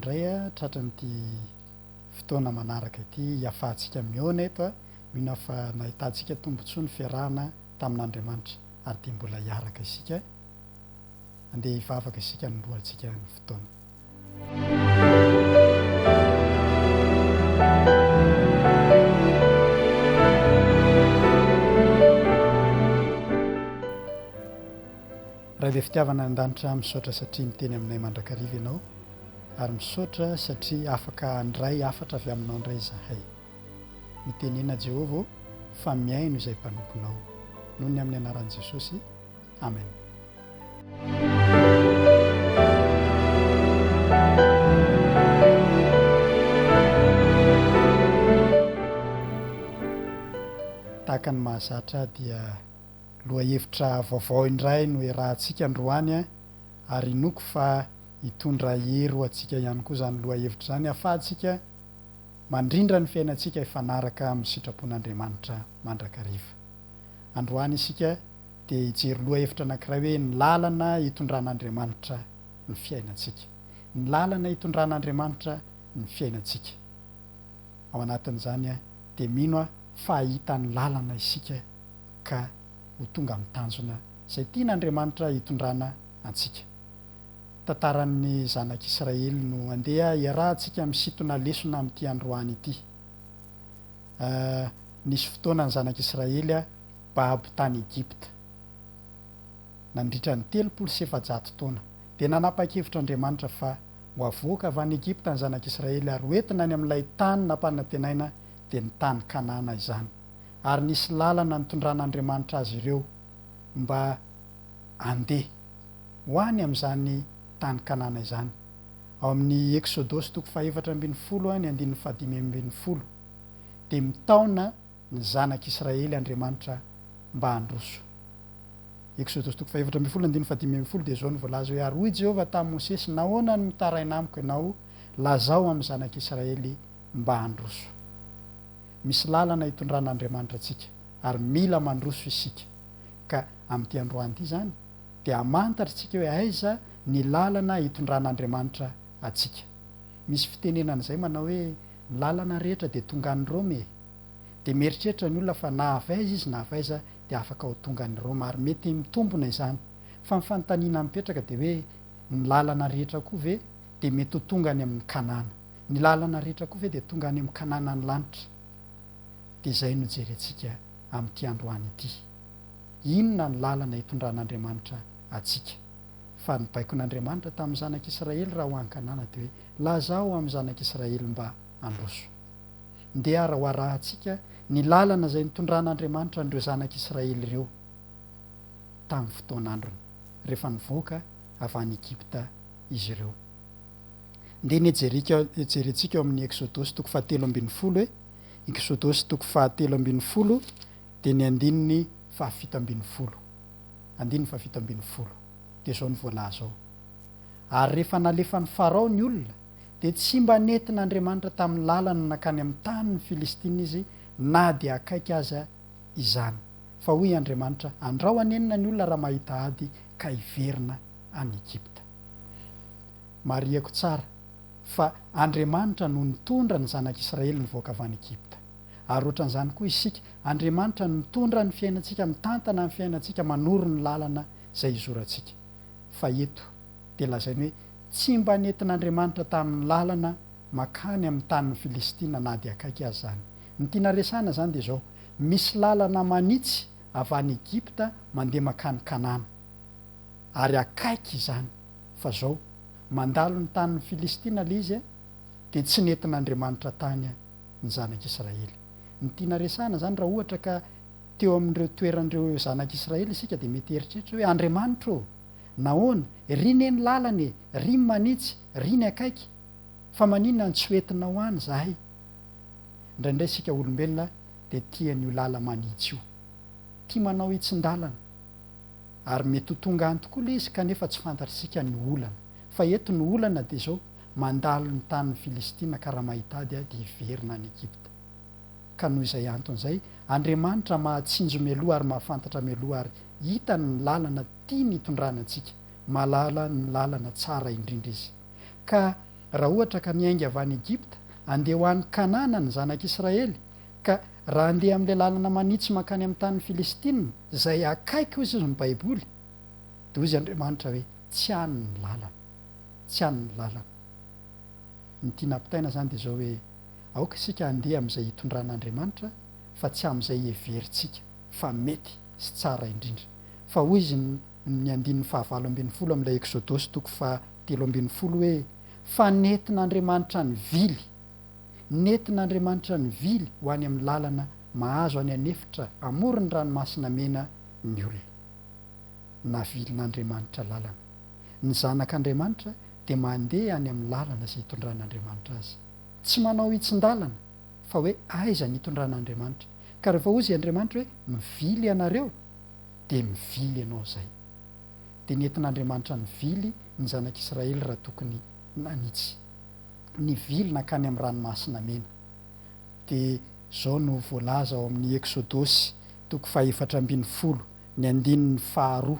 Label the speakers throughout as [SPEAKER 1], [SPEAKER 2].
[SPEAKER 1] indray tratran'ity fotoana manaraka ity hiafahantsika mihaona eto. Mino aho fa nahitantsika tombontsoa ny fiarahana tamin'Andriamanitra ary dia mbola hiaraka isika. Andeha hivavaka isika hanombohantsika ny fotoana. Ray be fitiavana any an-danitra, misaotra satria miteny aminay mandrakariva Ianao, ary misaotra satria afaka handray hafatra avy Aminao indray izahay. Mitenena Jehovah ô, fa mihaino izay mpanomponao. Noho ny amin'ny anaran'i Jesosy. Amen. Tahaka ny mahazatra dia lohahevitra vaovao indray no iarahantsika androany ary inoako fa hitondra hery ho antsika ihany koa izany lohahevitra izany ahafahantsika mandrindra ny fiainantsika hifanaraka amin'ny sitrapon'Andriamanitra mandrakariva. Androany isika dia hijery lohahevitra anankiray hoe ny lalana hitondran'Andriamanitra ny fiainantsika. Ny lalana hitondran'Andriamanitra ny fiainantsika. Ao anatin'izany dia mino aho fa hahita ny lalana isika ka ho tonga amin'ny tanjona izay tian'Andriamanitra hitondrana antsika. Tantaran'ny zanak'Israely no andeha hiarahantsika misintona lesona amin'ity androany ity. Nisy fotoana ny zanak'Israely babo tany Egypta. Nandritra ny 430 taona, dia nanapa-kevitra Andriamanitra fa ho avoaka avy any Egypta ny zanak'Israely ary hoentina any amin'ilay tany nampanantenaina, dia ny tany Kanana izany. Ary nisy lalana nitondran'Andriamanitra azy ireo mba handeha ho any amin'izany tany Kanana izany. Ao amin'ny Eksodosy toko fahefatra ambinifolo ny andininy fahadimy ambinifolo, dia mitaona ny zanak' Israely Andriamanitra mba handroso. Eksodosy toko faha-14 andininy faha-15 dia izao no voalaza hoe, Ary hoy Jehovah tamin'i Mosesy, Nahoana no mitaraina amiko ianao? Lazao amin'ny zanak' Israely mba handroso. Misy lalana itondran'Andriamanitra antsika, ary mila mandroso isika. Ka amin'ity androany ity izany, dia hamantatra isika hoe aiza ny lalana itondran'Andriamanitra antsika. Misy fitenenana izay manao hoe, Ny lalana rehetra dia tonga any Roma e! Dia mieritreritra ny olona fa na avy aiza izy na avy aiza dia afaka ho tonga any Roma ary mety mitombona izany. Fa ny fanontaniana mipetraka dia hoe ny lalana rehetra koa ve dia mety ho tonga any amin'ny Kanana? Ny lalana rehetra koa ve dia tonga any amin'ny Kananan'ny lanitra? Dia izay no jerentsika amin'ity androany ity. Inona ny lalana itondran'Andriamanitra antsika? Fa ny baikon'Andriamanitra tamin'ny zanak'Israely raha ho any Kanana dia hoe lazao amin'ny zanak'Israely mba handroso. Ndeha ary ho arahantsika ny lalana izay nitondran'Andriamanitra an'ireo zanak'Israely ireo tamin'ny fotoan'androny, rehefa nivoaka avy any Egypta izy ireo. Ndeha anie jerika, jerentsika ao amin'ny Eksodosy toko fahatelo ambinifolo e. Eksodosy toko fahatelo ambinifolo dia ny andininy fahafito ambinifolo. Andininy fahafito ambinifolo. Dia izao no voalaza ao. Ary rehefa nalefan'i Farao ny olona, dia tsy mba nentin'Andriamanitra tamin'ny lalana nankany amin'ny tanin'ny Filistina izy na dia akaiky aza izany. Fa hoy Andriamanitra, Andrao hanenina ny olona raha mahita ady ka hiverina any Egypta. Marihako tsara fa Andriamanitra no nitondra ny zanak'Israely nivoaka avy any Egypta. Ary ohatran'izany koa isika, Andriamanitra no mitondra ny fiainantsika, mitantana ny fiainantsika, manoro ny lalana izay hizorantsika. Fa eto dia lazainy hoe tsy mba nentin'Andriamanitra tamin'ny lalana mankany amin'ny tanin'ny Filistina na dia akaiky aza izany. Ny tiana resahina izany dia izao, misy lalana manitsy avy any Egypta mandeha mankany Kanana. Ary akaiky izany. Fa izao, mandalo ny tanin'ny Filistina ilay izy, dia tsy nentin'Andriamanitra tany ny zanak'Israely. Ny tiana resahina izany, raha ohatra ka teo amin'ireo toeran'ireo zanak'Israely isika dia mety hieritreritra hoe, Andriamanitra ô! Nahoana? Ry ne ny lalana e! Ry ny manitsy! Ry ny akaiky! Fa maninona no tsy ho entinao any izahay? Indraindray isika olombelona dia tia an'io lala-manitsy io. Tia manao hitsin-dalana. Ary mety ho tonga any tokoa ilay izy kanefa tsy fantatr'isika ny olana. Fa eto ny olana dia izao, mandalo ny tanin'ny Filistina ka raha mahita ady dia hiverina any Egypta. Ka noho izay antony izay, Andriamanitra mahatsinjo mialoha ary mahafantatra mialoha ary hitany ny lalana tiany hitondrana antsika, mahalala ny lalana tsara indrindra Izy. Ka. Raha ohatra ka niainga avy any Egypta handeha ho any Kanana ny zanak'Israely, ka raha handeha amin'ilay lalana manitsy mankany amin'ny tanin'ny Filistina, izay akaiky hoy izy ny Baiboly, dia hoy izy Andriamanitra hoe, tsy any ny lalana. Tsy any ny lalana. Ny tiana ampitaina izany dia izao hoe, aoka isika handeha amin'izay itondran'Andriamanitra fa tsy amin'izay heverintsika fa mety sy tsara indrindra. Fa hoy izy ny andininy fahavalo 12 amin'ilay Eksodosy toko faha 13 hoe, Fa nentin'Andriamanitra nivily, nentin'Andriamanitra nivily ho any amin'ny lalana mahazo any an'efitra amoron'ny Ranomasina Mena ny olona. Navilin'Andriamanitra lalana. Ny zanak'Andriamanitra dia mandeha any amin'ny lalana izay itondran'Andriamanitra azy. Tsy manao hitsin-dalana fa hoe aiza ny itondran'Andriamanitra. Ka rehefa hozy Andriamanitra hoe mivily ianareo dia mivily ianao izay. Dia nentin'Andriamanitra nivily ny zanak'Israely raha tokony nanitsy. Nivily nankany amin'ny Ranomasina Mena. Dia izao no voalaza ao amin'ny Eksodosy toko fahefatra 18, ny andininy faharoa.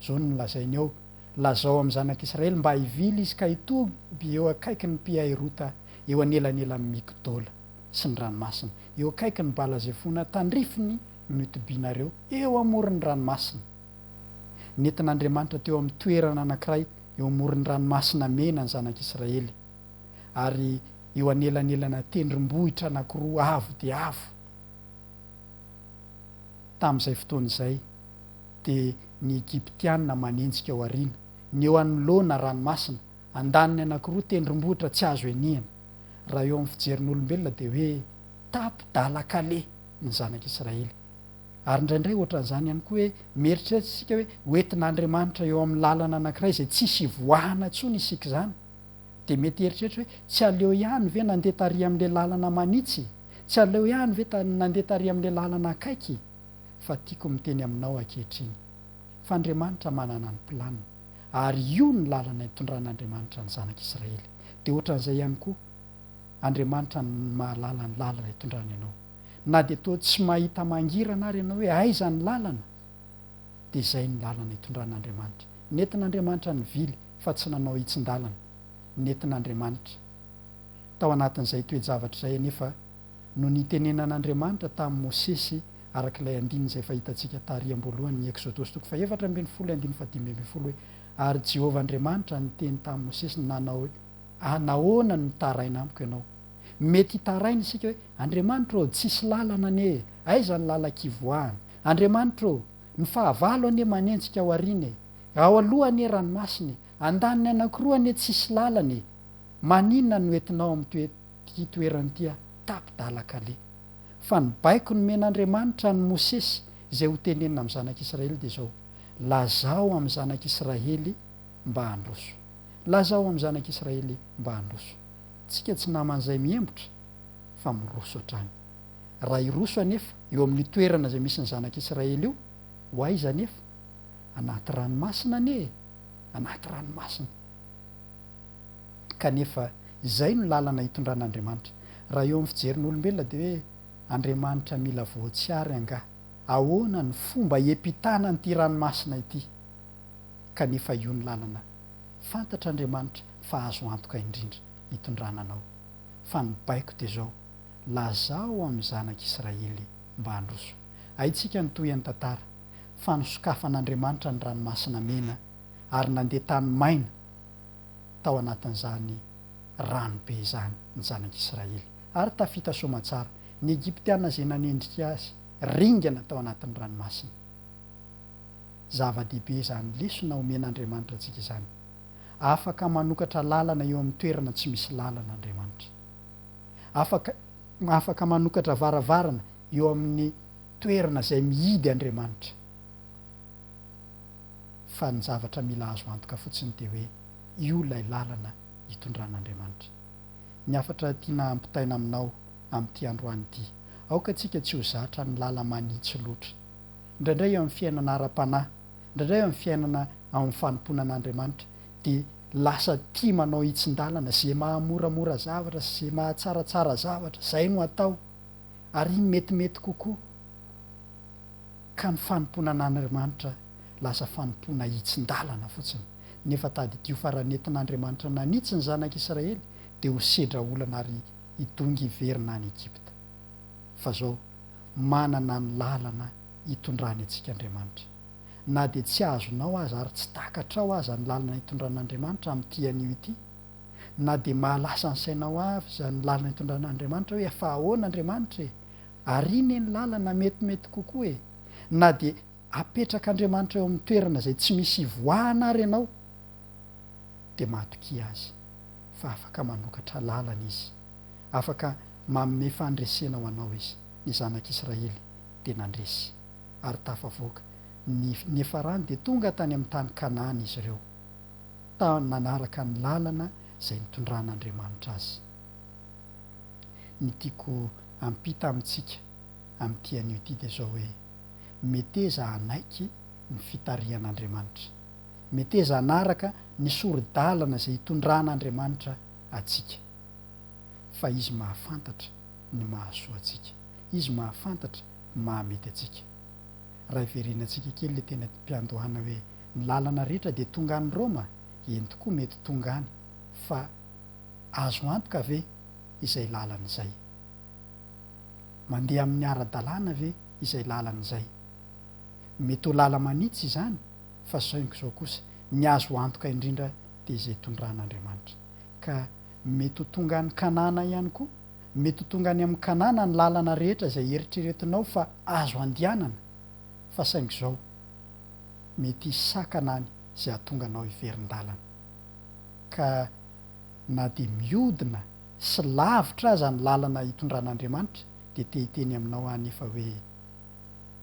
[SPEAKER 1] Izao no nolazainy ao, Lazao amin'ny zanak'Israely mba hivily izy ka hitoby eo akaikin'ny Pi-Hairota, eo anelanelan'i Migdola sy ny ranomasina, eo akaikin'i Bala-Zefona, tandrifiny no hitobianareo, eo amoron'ny ranomasina. Nentin'Andriamanitra teo amin'ny toerana anankiray eo amoron'ny Ranomasina Mena ny zanak'Israely, ary eo anelanelana tendrombohitra anankiroa avo dia avo. Tamin'izay fotoana izay, dia ny Egyptiana manenjika ao aoriana, ny eo anoloana ranomasina, andaniny anankiroa tendrombohitra tsy azo henihana. Raha eo amin'ny fijerin'olombelona dia hoe tapi-dalan-kaleha ny zanak'Israely. Ary indraindray ohatran'izany ihany koa hoe mieritreritra isika hoe hoentin'Andriamanitra eo amin'ny lalana anankiray izay tsisy hivoahana intsony isika izany. Dia mety hieritreritra hoe tsy aleo ihany ve nandeha tary amin'ilay lalana manitsy? Tsy aleo ihany ve nandeha tary amin'ilay lalana akaiky? Fa tiako miteny aminao ankehitriny fa Andriamanitra manana ny planiny ary io ny lalana itondran'Andriamanitra ny zanak'Israely. Dia ohatran'izay ihany koa Andriamanitra no mahalala ny lalana itondrany anao. Na dia toa tsy mahita mangirana ary ianao hoe aiza ny lalana, dia izay ny lalana itondran'Andriamanitra. Nentin'Andriamanitra nivily fa tsy nanao hitsin-dalana. Nentin'Andriamanitra. Tao anatin'izay toe-javatra izay anefa no nitenenan'Andriamanitra tamin'i Mosesy araka ilay andininy izay efa hitantsika tary am-boalohany ny Eksodosy toko faha-14 andininy faha-15 hoe, Ary Jehovah Andriamanitra niteny tamin'i Mosesy nanao hoe, Ah, nahoana no mitaraina amiko ianao? Mety hitaraina isika hoe, Andriamanitra ô, tsisy lalana anie e! Aiza ny lalan-kivoahana? Andriamanitra ô, ny fahavalo anie manenjika ao aoriana e! Ao aloha anie ranomasina e! Andaniny anankiroa anie tsisy lalana e! Maninona no entinao amin'ity toerana ity aho? Tapi-dalan-kaleha. Fa ny baiko nomen'Andriamanitra an'i Mosesy izay hotenenina amin'ny zanak'Israely dia izao, Lazao amin'ny zanak'Israely mba handroso. Lazao amin'ny zanak'Israely mba handroso. Tsika tsy naman'izay mihembotra fa miroso hatrany. Raha hiroso anefa eo amin'io toerana izay misy ny zanak'Israely io, ho aiza anefa? Anaty ranomasina anie e! Anaty ranomasina. Kanefa izay no lalana itondran'Andriamanitra. Raha eo amin'ny fijerin'olombelona dia hoe Andriamanitra mila voatsiary angaha? Ahoana ny fomba hiampitana an'ity ranomasina ity? Kanefa io ny lalana fantatr'Andriamanitra fa azo antoka indrindra hitondrana anao. Fa ny baiko dia izao, Lazao amin'ny zanak'Israely mba handroso. Haintsika ny tohin'ny tantara, fa nosokafan'Andriamanitra ny Ranomasina Mena ary nandeha tany maina tao anatin'izany rano be izany ny zanak'Israely, ary tafita soamantsara. Ny Egyptiana izay nanendrika azy ringana tao anatin'ny ranomasina. Zava-dehibe izany lesona omen'Andriamanitra antsika izany. Afaka manokatra lalana eo amin'ny toerana tsy misy lalana Andriamanitra. Afaka afaka manokatra varavarana eo amin'ny toerana izay mihidy Andriamanitra. Fa ny zavatra mila azo antoka fotsiny dia hoe io ilay lalana itondran'Andriamanitra. Ny hafatra tiana hampitaina aminao amin'ity androany ity, aoka tsika tsy ho zatra ny lala-manitsy loatra. Indraindray eo amin'ny fiainana ara-panahy, indraindray eo amin'ny fiainana ao amin'ny fanompoana an'Andriamanitra, dia lasa tia manao hitsin-dalana, ze mahamoramora zavatra sy ze mahatsaratsara zavatra, zay no atao, ary iny metimety kokoa. Ka ny fanompoana an'Andriamanitra lasa fanompoana hitsin-dalana fotsiny. Nefa tadidio fa raha nentin'Andriamanitra nanitsy ny zanak'Israely dia ho sedra olana ary hidongy hiverina any Egypta. Fa zao, manana ny lalana hitondrany antsika Andriamanitra. Na dia tsy azonao aza ary tsy takatrao aza ny lalana hitondran'Andriamanitra amin'ity anio ity, na dia mahalasa ny sainao aza ny lalana hitondran'Andriamanitra hoe fa ahoana Andriamanitra e? Ary iny ny lalana metimety kokoa e! Na dia apetrak'Andriamanitra eo amin'ny toerana izay tsy misy ivoahana ary ianao, dia matokia Azy fa afaka manokatra lalana Izy. Afaka manome fandresena ho anao Izy. Ny zanak'Israely dia nandresy ary tafavoaka. Ny niafarany dia tonga tany amin'ny tany Kanana izy ireo, ta nanaraka ny lalana izay nitondran'Andriamanitra azy. Ny tiako hampita amintsika amin'ity anio ity dia izao hoe, meteza hanaiky ny fitarihan'Andriamanitra. Meteza hanaraka ny sori-dalana izay itondran'Andriamanitra antsika. Fa Izy mahafantatra ny mahasoa antsika. Izy mahafantatra ny mahamety antsika. Raha hiverenantsika kely ilay teny am-piandohana hoe ny lalana rehetra dia tonga any Roma, eny tokoa mety tonga any, fa azo antoka ve izay lalana izay? Mandeha amin'ny ara-dalàna ve izay lalana izay? Mety ho lala-manitsy izany, fa saingy izao kosa, ny azo antoka indrindra dia izay tondran'Andriamanitra. Ka mety ho tonga any Kanana ihany koa, mety ho tonga any amin'ny Kanana ny lalana rehetra izay eritreretinao fa azo andehanana, fa saingy izao, mety hisakana any izay hahatonga anao hiverin-dalana. Ka na dia mihodina sy lavitra aza ny lalana itondran'Andriamanitra dia te hiteny aminao aho anefa hoe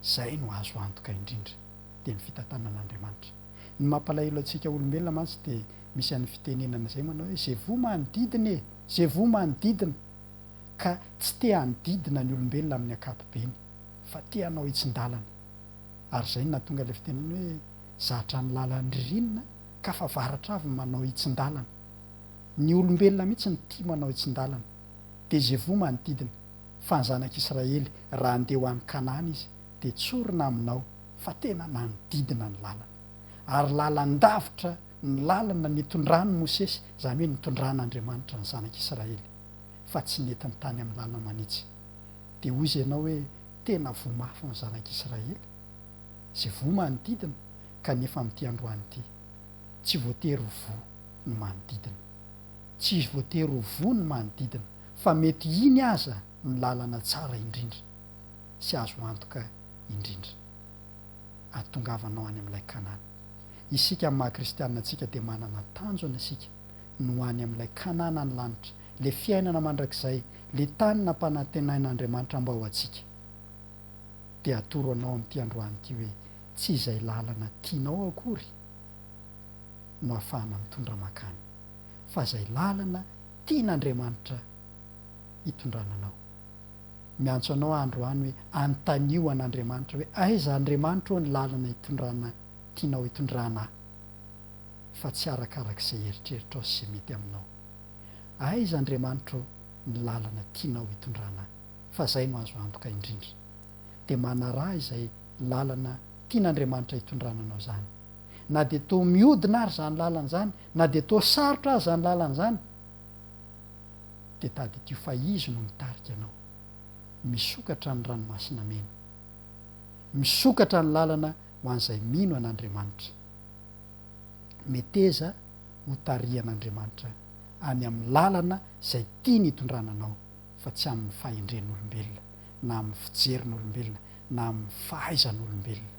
[SPEAKER 1] izay no azo antoka indrindra dia ny fitantanan'Andriamanitra. Ny mampalahelo antsika olombelona mantsy dia misy an'ny fitenenana izay manao hoe izay voa manodidina e! Izay voa manodidina! Ka tsy te hanodidina ny olombelona amin'ny ankapobeny fa te hanao hitsin-dalana. Ary izay no nahatonga ilay fitenenana hoe zatra ny lalan'ny ririnina ka fa varatra avy manao hitsin-dalana. Ny olombelona mihitsy no tia manao hitsin-dalana. Dia izay voa manodidina. Fa ny zanak'Israely, raha handeha ho any Kanana izy, dia tsorina aminao fa tena nanodidina ny lalana. Ary lalan-davitra ny lalana nitondran'i Mosesy, izany hoe nitondran'Andriamanitra ny zanak'Israely, fa tsy nentiny tany amin'ny lalana manitsy. Dia hoy izy ianao hoe, tena voa mafy ny zanak'Israely, izay voa manodidina, kanefa amin'ity androany ity, tsy voatery ho voa ny manodidina. Tsy voatery ho voa ny manodidina, fa mety iny aza ny lalana tsara indrindra sy azo antoka indrindra ahatongavanao any amin'ilay Kanana. Isika amin'ny maha kristianina antsika dia manana tanjona isika ny ho any amin'ilay Kanana any lanitra, ilay fiainana mandrakizay, ilay tany nampanantenain'Andriamanitra mba ho antsika. Dia atoro anao amin'ity androany ity hoe tsy izay lalana tianao akory no ahafahana mitondra mankany, fa izay lalana tian'Andriamanitra hitondrana anao. Miantso anao aho androany hoe anontanio an'Andriamanitra hoe aiza Andriamanitra ô ny lalana hitondrana tianao hitondrana ahy, fa tsy arakarak'izay eritreritrao sy izay mety aminao. Aiza Andriamanitra ô ny lalana tianao hitondrana ahy, fa izay no azo antoka indrindra. Dia manaraha izay lalana tian'Andriamanitra hitondrana anao izany. Na dia toa mihodina ary izany lalana izany, na dia toa sarotra aza izany lalana izany, dia tadidio fa Izy no mitarika anao. Misokatra ny ranomasina mena. Misokatra ny lalana ho an'izay mino an'Andriamanitra. Meteza ho tarihan'Andriamanitra any amin'ny lalana izay tiany hitondrana anao fa tsy amin'ny fahendren'olombelona na amin'ny fijerin'olombelona na amin'ny fahaizan'olombelona.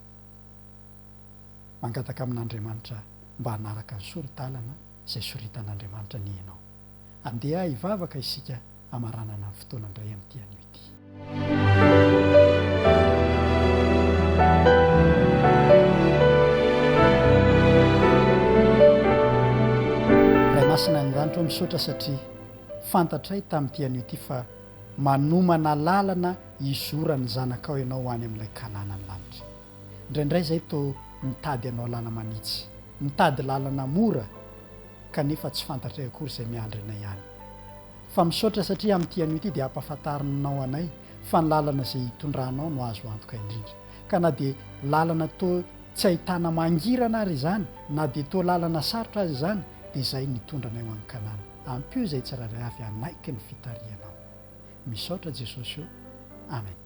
[SPEAKER 1] Mangataka amin'Andriamanitra mba hanaraka ny sori-dalana izay soritan'Andriamanitra anie ianao. Andeha hivavaka isika hamaranana ny fotoana indray amin'ity anio ity. Ray Masina any an-danitra ô, misaotra satria fantatray tamin'ity anio ity fa manomana lalana hizoran'ny zanakao ianao ho any amin'ilay Kanana ny lanitra. Indraindray izay toa mitady hanao lala-manitsy, mitady lalana mora kanefa tsy fantatray akory izay miandry anay any. Fa misaotra satria amin'ity anio ity dia ampahafantarinao anay fa ny lalana izay hitondranao no azo antoka indrindra. Ka na dia lalana toa. tsy ahitana mangirana ary izany, na dia toa lalana sarotra aza izany, dia izay nitondra anay ho any Kanana. Ampio izay tsirairay avy hanaiky ny fitarihanao. Misaotra Jesosy o. Amen.